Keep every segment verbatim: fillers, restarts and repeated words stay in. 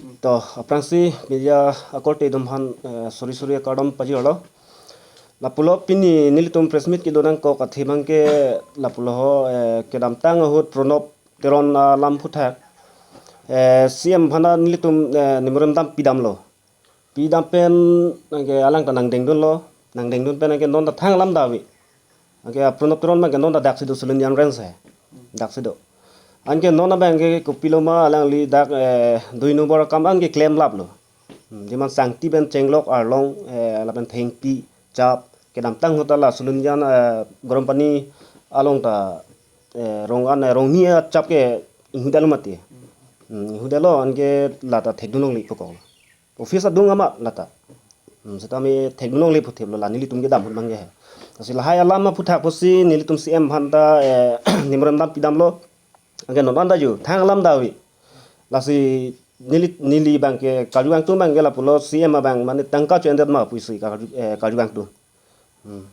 To, aphrangsi media akorte atum aphan, eh, suri suri akardom pajirlo. Lapulo pini nelitum press meet kedo nangkok athe abangke lapulo ho, eh, kedamtang ahut Pranab Teron alam aphuthak, eh, C M aphan nelitum, eh, memorandum pidamlo. Pidam pen anke alang ta nangdengdunlo, nangdengdun pen anke non ta thang alam ta ave. Anke Pranab Teron abangke non ta daksi do Silonijan Range he. Daksi do. Anke non abangke kopilo ma alangli dak, eh, dui nombor akam anke klemlaplo. Hmm, jeman sangti pen chenglok arlong, eh, lapen thengpi chap kedamtang ahut ta la Silonijan, eh, Garam Pani along ta, eh, rong an, eh, rongni achap ke inghudetlo mati. Hmm, inghudetlo anke la ta thekdun longle pu koklo. Office adung amat la ta. Hmm, setame thekdun longle pu theplo la nelitum kedam ahut abangke he. Lasi lahai alam aphuthak pusi nelitum C M aphan ta, eh, memorandum pidamlo. Anke non anta ju thang alam ta ave. Lasi neli, neli abangke karjuvang atum abangke lapulo C M abang mane tangka cho-endet ma pusi karju, eh, karjuvang atum. Hmm.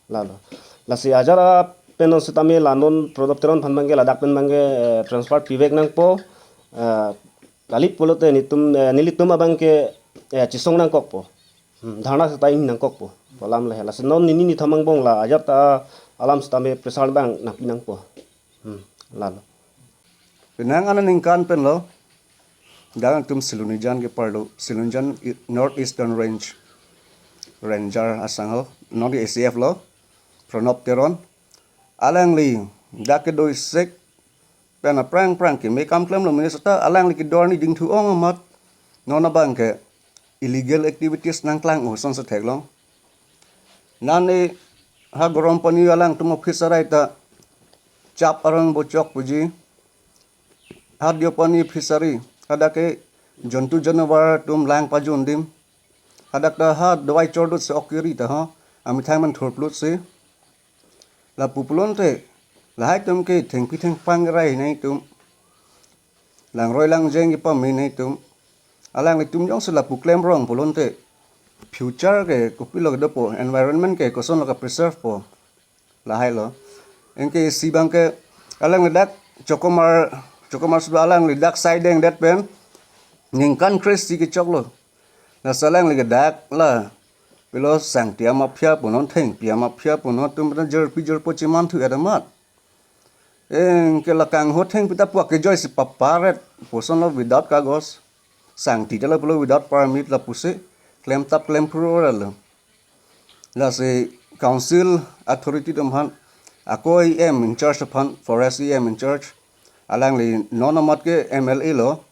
Lalo. Lasi ajat pen non setame la non Pranab Teron aphan abangke ladak pen abangke, eh, transfer pivek nangpo. Eh, kali pulote netum, eh, nelitum abangke, eh, chesong nangkokpo. Hmm, dharna seta ing nangkokpo. Pu alam le he. Lasi non nini nithom angbong la ajat ta alam setame pressure abang nangpi nangpo. Hmm, lalo. Penang aningkan pen lo. Dak nelitum Silonijan ke parlo, Silonijan i-, North Eastern Range Ranger asangho, non ke A C F lo, Pranab Teron. Alangli dak kedo isek pen aphrang aphrang keme kam klemlo minister ta alangli kedo arni dingthu-ong amat non abangke illegal activities nangklang-o asonsi theklong. Nane ha Garam Pani alangtum office arai ta chap arong bochok puji. Ha Deopani fishery, hadak ke jontu janavar atum lang pajun adim. Hadak ta ha dawai chordut si ok kiri ta ho, amethang man thurplut si. Lapu pulote, lahai atum ke thengpi thengphrang kerai nangji atum, langroi langjeng kepame nangji atum, alanglitum jongsi lapu klemrong pulote, future ke kopilo kedopo, environment ke kosonlo ke preserve po. Lahai lo. Anke isi abangke alangli dak chokomar, chokomar suda alangli dak sai dengdet pen ningkan kre-isi kechoklo. Lasi alangli ke dak la pilo sangti amafia punon, thengpi amafia punon, atum pen jirpi jirpo chemanthu-et amat. Anke la kangho thengpi ta puak kejoi si paparet pusonlo without kagos. Sangti ta la pulo without permit lapusi klemtap klemphurlo. Lasi council authority atum aphan, ako E M in charge aphan, forest E M in charge, alangli non amat ke M L A lo,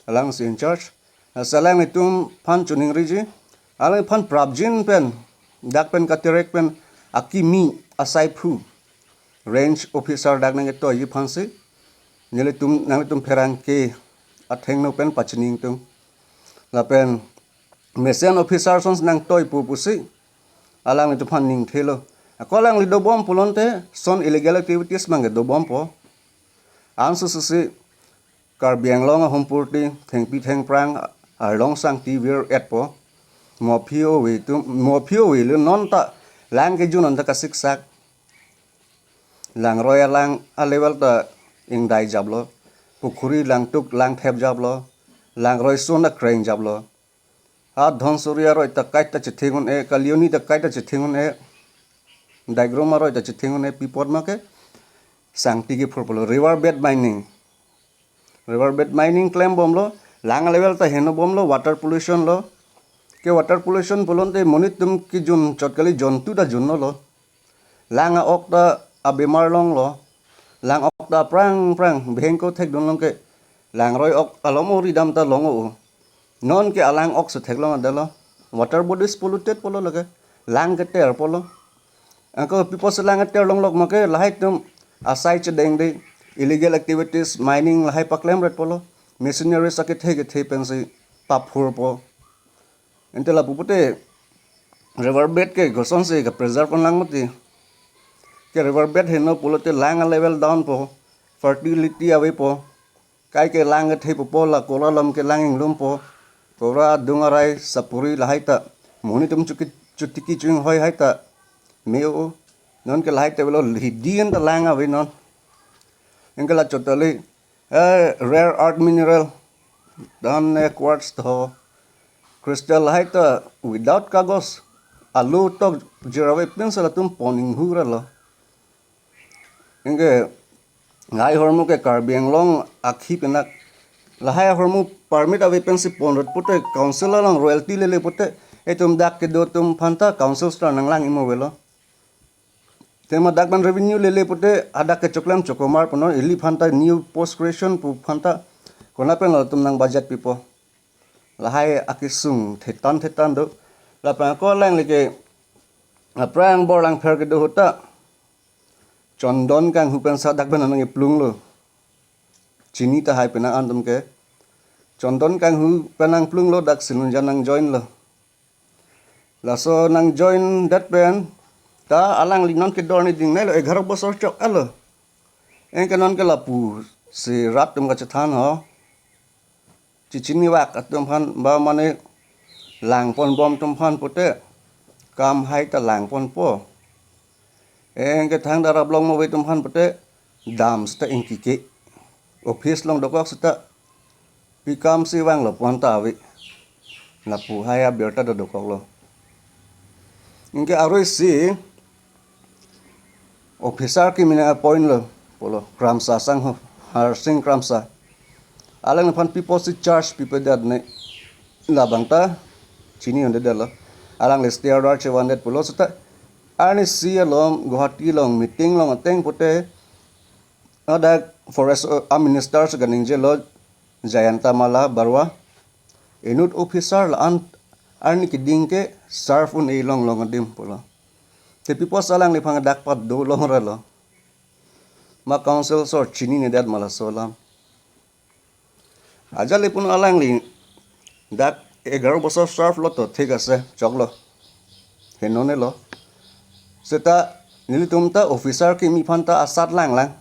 alangsi in charge. Lasi alanglitum aphan choningriji, alangliphan prapjin pen, dak pen katerek pen, akimi asaiphu range officer dak nangketoiji aphansi, nelitum, nanglitum pherangke athengno pen pachini ingtung. Lapen mesen officer ason nangtoi pu pusi alanglitum aphan ningthelo. Ako alangli dobom pulote son illegal activities abangke dobompo. Ansu susi Karbi Anglong ahompurti thengpi thengphrang arlong sangti vir-etpo. Mo aphi ove atum, mo aphi ove le non ta lang kejun anta kasiksak. Langroi alang alevel ta ingdai japlo. Pukhuri langtuk langthep japlo. Langroi sun ta kreng japlo. Ha Dhonsiri aroi ta kaita chetheng un-e, Kalioni ta kaita chetheng un-e. Daigrum aroi ta chetheng un-e, pi apot ma ke sangti kephurpo lo. River bed mining. River bed mining klembomlo, lang alevel ta henobomlo, water pollution lo. Ke water pollution pulote monit atum kejun chot kali, jontu ta junlo. Lang a-ok ta abemar longlo. Lang ok ta aphrang aphrang bihengko thekdun long ke. Langroi ok alom ori dam ta long-o. Non ke alang ok si theklong adalo. Water bodies polluted pulo lake. Lang keter pulo. Ako pi apotsi lang keter longlok ma ke, lahai atum asai chedengde, illegal activities, mining lahai paklemret pulo. Machineries akethe kethe pensi paphurpo. Ante lapu pute river bed ke kosonsi ke preserve pon lang mati. Ke river bed heno pulote lang a level down po, fertility avepo. Kai ke lang kethepo po, la kora alom ke lang inglumpo. Kora adung arai sapuri lahai ta monit atum chuki chutiki chuinghoi hai ta me-o. Non ke lahai ta avelo, hidi an ta lang ave non. Anke la chot kali, eh, rare earth mineral, dan quartz tho, crystal hai ta without kagos, alu tok jirave pinsi latum pon inghu ra lo. Anke lahai ahormu ke Karbi Anglong akhi penak. Lahai ahormu permit ave pensi ponrut pute, council along royalty lele pute, itum dak kedo atum aphanta council star nanglang imo avelo. Tema dak pen revenue lele pute, hadak kechoklem chokomar punon, ili aphanta new post creation pu aphanta, kona pen latum nang budget pipo. Lahai akesung thetan thetan do. Lapen ako alangli ke aphrang bor langpher kedo ahut ta Chondon Kanghu pen sa dak pen nangplung lo. Chini tahai pen an atum ke. Chondon Kanghu pen nangplung lo, dak Sinunjan nang join lo. Laso nang join det pen ta alangli non ke dor ni ding nai lo, egharo bosor chok alo. Anke non ke lapusi rat atum kachethan ho. Chechini vak atum aphan ba mane langpon bom atum aphan pute, kam hai ta langponpo. Anke thangta rap long mo ave atum aphan pute, dam seta ingkike. Office along dokok seta, pi kam si vanglo pu anta ave. Lapu hai abirta do dokoklo. Anke arui si officer kimi nang appoint lo pulo, Kramsa asangho, Harsing Kramsa. Alangliphan pi apotsi charge pipedet ne, labang ta chini un-edetlo. Alangli stay order chevandet pulo seta, arnisi along Guwahati along meeting along ateng pute, hadak forest, uh, a minister si kaningjelo, Jayanta Mala Barua. Inut officer la-an arni keding ke serve un-e longlong adim pulo. Te pi apotsi alangliphan dak pat dolong ra lo? Ma council asor chininedet ma laso alam? Ajali pun alangli dak egharo bosor serve lo to thik ase, choklo. Henone lo. Seta nelitum ta officer kimi aphan ta asat langlang.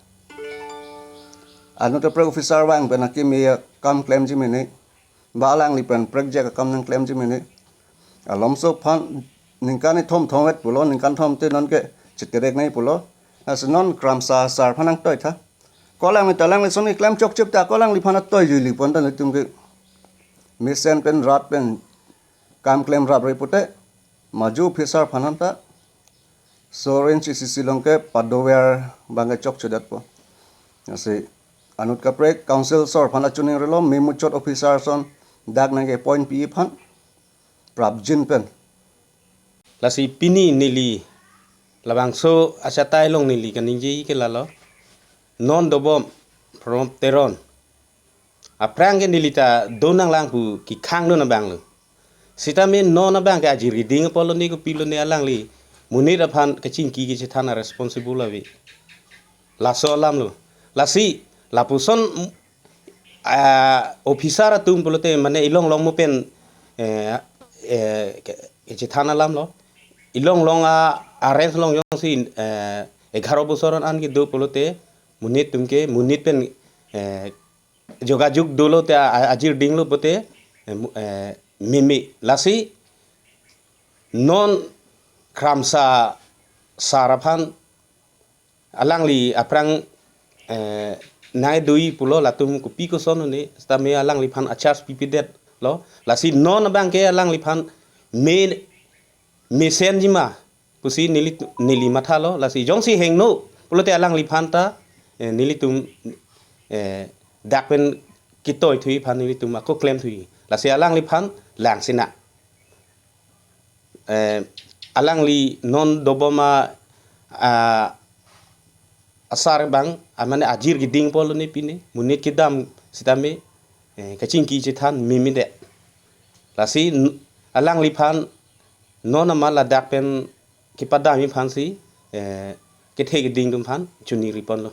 Anut kaprek officer vang pen akimi akam klemji mene. Ba alangli pen prekjak akam nangklemji mene. Alomso aphan ningkan ithom thomvet pulo, ningkan thom te non ke cheterek nai pulo. Lasi non Kramsa sar aphan nangtoi tha. Ko alangli ta alangli ason keklem chokche ta ko alangliphan atoi juili pon ta nelitum ke mesen pen rat pen kam klem rap re pute, maju officer aphan anta Soren C C C along ke padover abang ke chokchedetpo. Lasi anut kaprek council asor aphan achuning relo, me muchot officer ason dak nang ke appoint pi aphan prapjin pen. Lasi pini neli labangso achatai along neli kaningje ke lalo. Non dobom Promod Teron. Aphrang ke neli ta do nanglang pu kekhang do nang abang lo. Sitame non abang ke ajir keding apotlo ne kopilo ne alangli monit aphan kachingki kachethan a responsible ave. Laso alam lo. Lasi lapuson, ah, officer atum pulote mane ilong long mo pen, eh, eh, ke, kachethan alam lo. Ilong long a arrange long jongsi, eh, egharo bosor an kedo pulote monit atum ke monit pen, eh, jogajog dolo te a-, a-, ajir dinglo pute, eh, mu-, eh, meme. Lasi non Kramsa sar aphan alangli aphrang, eh, nai dui pulo latum kopi koson ne, sitame alangliphan a-charge pipedetlo. Lasi non abang ke alangliphan me, mesenji ma pusi neli, neli mathalo. Lasi jongsi hingno pulote alangliphan ta, eh, nelitum, eh, dak pen ketoi thui aphan nelitum ako klem thui. Lasi alangliphan lang sina. Eh, alangli non dobom a, a, asar abang, a mane ajir keding apotlo ne pine, monit kedam sitame, eh, kachingki chethan meme det. Lasi n-, alangliphan non amat ladak pen kepadamji aphansi, eh, kethe keding atum aphan chuningri ponlo.